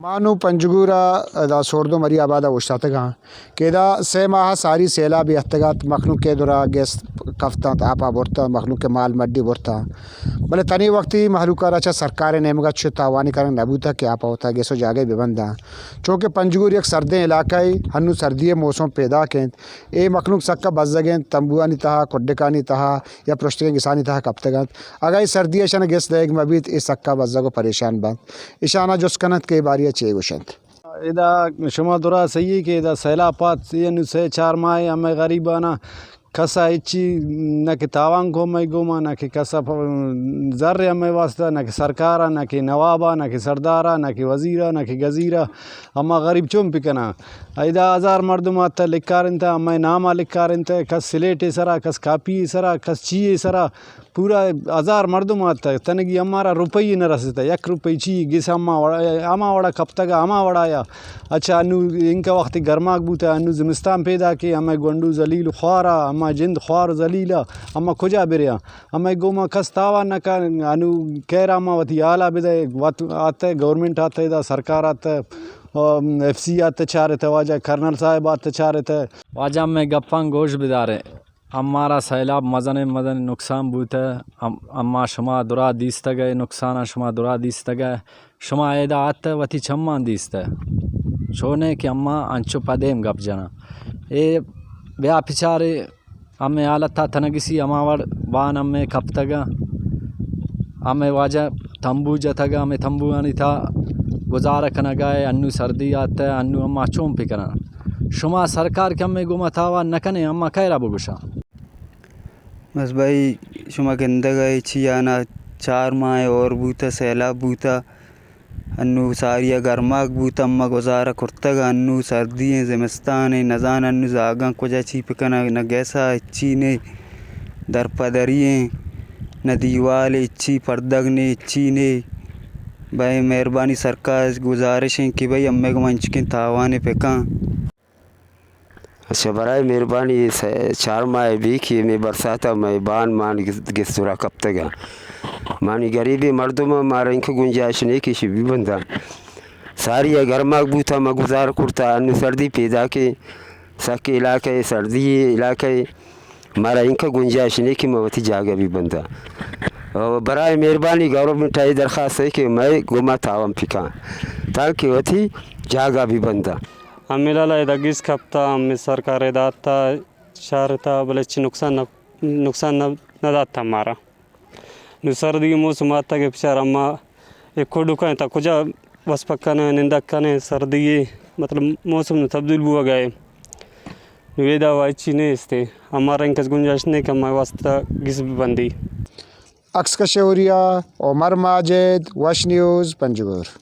ما نوں پنجگور ءَ ادا سوردو مری آباد ءَ اوشتاتگ آں کہ ادا سئے ماہ ءَ ساری سیلاب اتکگ ات، مخلوق ءِ درا گس کپت انت، آپ ءَ برت انت، مخلوق ءِ مال مڈی برت انت۔ بلے تنی وقتی مخلوق ءَ را چہ سرکار ءِ نیمگ ءَ چو تاوانی کنگ نہ بوتگ کہ آپ ءَ وتا گس ءُ جاگہے بہ بنداں۔ چونکہ پنجگور یک سردیں علاقہ ئے، ہنوں سردی ءِ موسم پیداک انت۔ اے مخلوق سکا بزگ انت، تمبوانی تہا، کڈکانی تہا یا پرشتگیں گسانی تہا کپتگ انت۔ اگاں اے سردی ءَ اشاں گس دئیگ مہ بیت، اے سکا بزگ ءُ پریشان بنت۔ اشاں جست کن انت کہ اے باری ءَ چے گوش انت۔ ادا شما درا صحیح ہے کہ ادا سیلاب پات، اے انو سئے چار ماہ ہمے غریباناں کسا ہچی نہ کہ تاوان کو مئے گوما، نہ کہ کسا پ-، زر ہمے واسطہ، نہ کہ سرکارا، نہ کہ نوابا، نہ کہ سردارا، نہ کہ وزیرا، نہ کہ گزیرا۔ اما غریب چون پکناں؟ ادا ہزار مردم آتہ لکارنتہ، امئے ناما لکارنتہ، کس سلیٹے سرا، کس کاپی سرا، کس چیئے سرا، پورا ہزار مردم آتہ، تنگی امارا روپئی نہ رسیتہ، یک روپئی چی گس اما وڑا، اما وڑا کپتگا، اما وڑایا۔ اچھا، انو انکہ وختی گرماک بوتہ، انو زمستان پیداکے، امئے گونڈو ذلیل خوارا، اما جند خوار ذلیلا، اما کجا بریا؟ ہمے گوما کس تاوان نہ کن، انو کیرا ما وتی حالا بدئے، وت آتہ، گورنمنٹ آتہ، ادا سرکار آتہ، ام، ایف سی آتہ چارتہ، واجہ کرنل صاحب آتہ چارتہ۔ واجہ ہمے گپاں گوش بدارے، امارا سیلاب مزنیں مزنیں نقصان بوتہ، ام-، اما شما درا دیستگئے، نقصانا شما درا دیستگئے، شما ایدا آتہ وتی چماں دیستہ، چونے کہ اما انچو پدیم گپ جناں۔ اے بیا پچارے، ہمے حالت ء تنگسی ہما وڑ بان ہمے کپتگ ء، ہمے واجہ تمبو جتگ ء، ہمے تمبوانی تھا گزارہ کنگ ء، انو سردی آتہ، انو ہما چون پہ کناں؟ شما سرکار کہ ہمے گوما تاوان نہ کنے، ہما کئے را بگوشاں؟ بس بھائی، شما گندگ ء چی آنا چار ماہ اور بوتہ، سیلاب بوتہ، انو ساری ء گرماگ بوت، اما گزارہ کرتگ، انو سردی ایں، زمستان ایں، نزان انو زاگاں کجا چی پکنگ، نہ گیسا ہچی نے، درپدری ایں، نہ دیوال ہچی، پردگ نے ہچی نے۔ بھائی مہربانی سرکار گزارش ایں کہ بھائی ہمے گما انچکیں تاوانے پکاں۔ اچھا، برائے مہربانی، اے سہ-، چار ماہ بی کہ مئے برسات ء مئے بان مان گس-، گس درا کپتگ ء۔ مانی گریبیں مردم ء مارا انکہ گنجائش نے کہ شبی بنداں۔ ساری ء گرماگ بوتا، ما گزار کرتا، انو سردی پیداکے، سک علاقہ ء سردی علاقہ ء، مارا انکہ گنجائش نے کہ ما وتی جاگہ بی بنداں۔ او برائے مہربانی گورنمنٹ ء درخواست ہے کہ مئے گما تاوان پکاں تاکہ وتی جاگہ بی بنداں۔ ہمے لالا ادا گس کپتا، ہمے سرکار ادا آتا، شارتا، بلے چی نقصان نہ، نقصان نہ، نہ داتا مارا۔ نو سردی موسم آتا کہ بچار اما اے کڈو کن تا کجا وس پکنے، نندک کنے، سردی مطلب موسم نو تبدیل بوگا ہے۔ نو ادا وائی چی نہیں استے، ہمارا انکس گنجائش نہیں کہ ہمارے واسطہ گس بندی۔ عکس کش اوریا، عمر ماجد، وش نیوز، پنجگور۔